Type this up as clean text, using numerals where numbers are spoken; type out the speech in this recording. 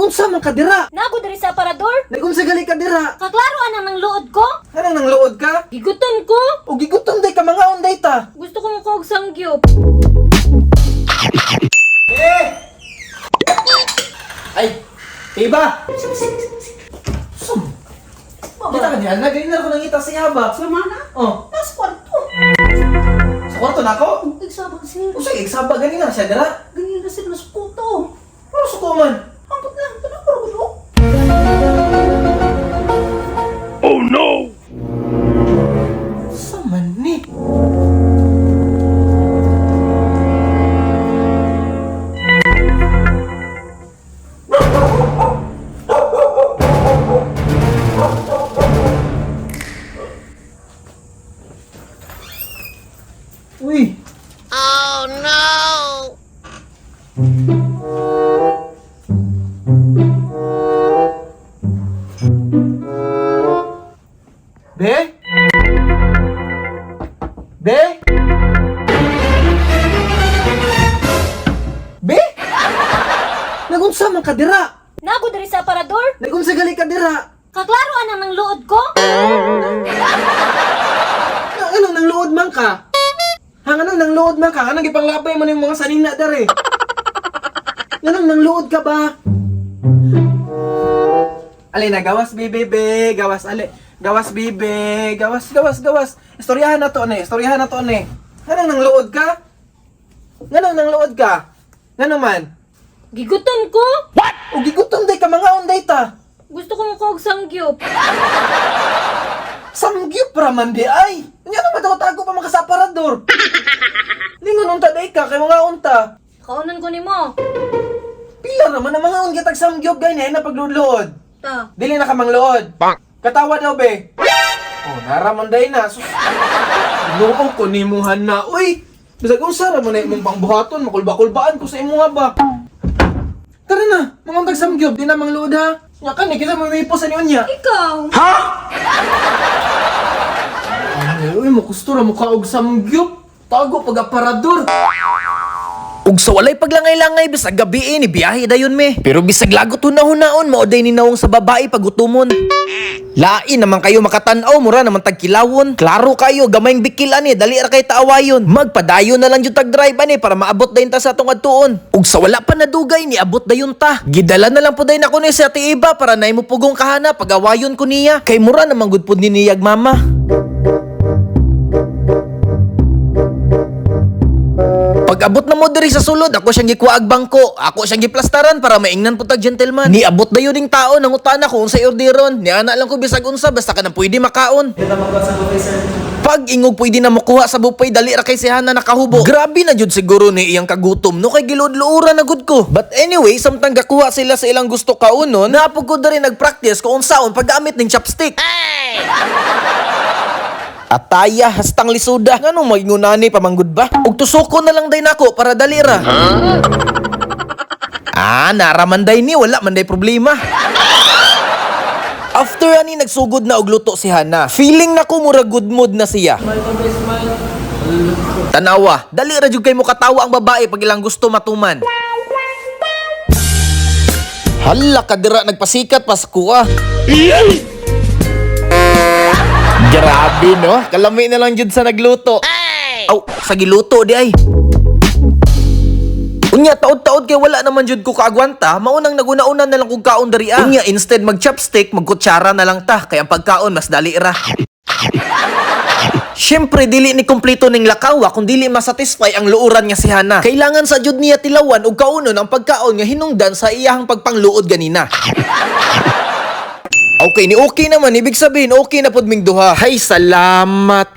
Nagunsa man ka dira? Nago diri sa aparador. Nagunsa gali ka dira? Kaklaro anang nang luod ko. Anong nang luod ka? Gigutom ko. O gigutom day ka mga unday ta. Gusto ko mukuha og samgyup. Eh! Ay, iba! Sum. Kita ka niya, nagayin na ko nangita si Haba. Sama na? Oh, Nasa kwarto. sa kwarto na ako? Ang igsabang sir. Usa igsaba ganina siya dira. Ganyan na sir, nasa kuto. Ano suko man? Ambot lang, tanong ko gusto. Sa man ni? Uy! Oh no! Be? Be? Be? Nagunsa man ka dira? Nago diri sa aparador. Nagunsa gali ka dira? Kaklaro anang nang luod ko. Na, anong nang luod man ka? Hang anong nang luod man ka? Anong gipanglabay mo yung mga sanina dere? Anong nang luod ka ba? Ali na gawas bebe be, gawas ali. Gawas bebe, gawas gawas gawas. Istoryahan na to ne, istoryahan na to ne. Anong nang luod ka? Nganong nang luod ka? Ngano man? Gigutom ko. O gigutom day ka mga unday ta. Gusto ko mukuha og samgyup. Samgyup raman di ay. Nya naman daw tago pa mga kasaparador. Lingon unta day ka kay mga unta. Kaunon ko nimo. Pila naman ang mga ungyatag samgyup gay na pagluluod. Ta. Dili na ka mangluod. Katawa daw be. Oh, naraman day na. Sus. Ginoo ko nimuhan na. Uy, bisag unsa ra man na imong pangbuhaton, makulba-kulbaan ko sa imuha ba. Tara na, mga untag samgyup, di na mangluod ha. Nya ka ni kita mamipo sa niunya. Ikaw. Ay, uy, makusto ra mukha og samgyup. Tago pag aparador. Ug sa walay paglangay-langay bisag gabi eh, ni biyahe dayon me. Pero bisag lagot hunahon-naon mao day ni nawong sa babae pagutumon. Lain naman kayo makatan-aw, mura naman tagkilawon. Klaro kayo, gamayng bikil ani, dali ra kay taawayon. Magpadayon na lang jud tag drive ani para maabot dayon ta sa atong adtuon. Ug sa wala pa nadugay niabot dayon ta. Gidala na lang po dayon ako ni si Ate Iba para nay mo pugong kahana pagawayon ko niya. Kay mura naman gud pud ni niyag mama. Pag abot na mo diri sa sulod, ako siyang gikuha ag bangko. Ako siyang giplastaran para maingnan po tag gentleman. Niabot dayon ning tao nangutana ko unsay orderon. Niana lang ko bisag unsa basta ka nang pwede makaon. Pag ingog pwede na makuha sa buffet, dali ra kay si Hana nakahubo. Grabe na jud siguro ni iyang kagutom no kay gilud-luura na gud ko. But anyway, samtang gakuha sila sa ilang gusto kaunon, napog ko diri nagpractice kung unsaon paggamit ning chopstick. Ataya hastang lisuda. Nganong magingunani pamanggod ba? Ug tusoko na lang day nako para dali ra. Ah, naraman day ni wala man day problema. After ani nagsugod na og luto si Hana. Feeling nako mura good mood na siya. Tanawa, dali ra jud kay mo katawa ang babae pag ilang gusto matuman. Hala kadira nagpasikat pa sa kuha. Grabe no, kalami na lang jud sa nagluto. Aw, sa giluto di ay. Unya taod-taod kay wala naman jud ko kaagwanta, maunang naguna-una na lang kog kaon diri ah. Unya instead mag chopstick, magkutsara na lang ta kay ang pagkaon mas dali ra. Siyempre, dili ni kompleto ning lakawa kung dili masatisfy ang luuran nga si Hana. Kailangan sa jud niya tilawan og kaunon ang pagkaon nga hinungdan sa iyahang pagpangluod ganina. Okay ni okay naman, ibig sabihin okay na pud ming duha. Hay salamat.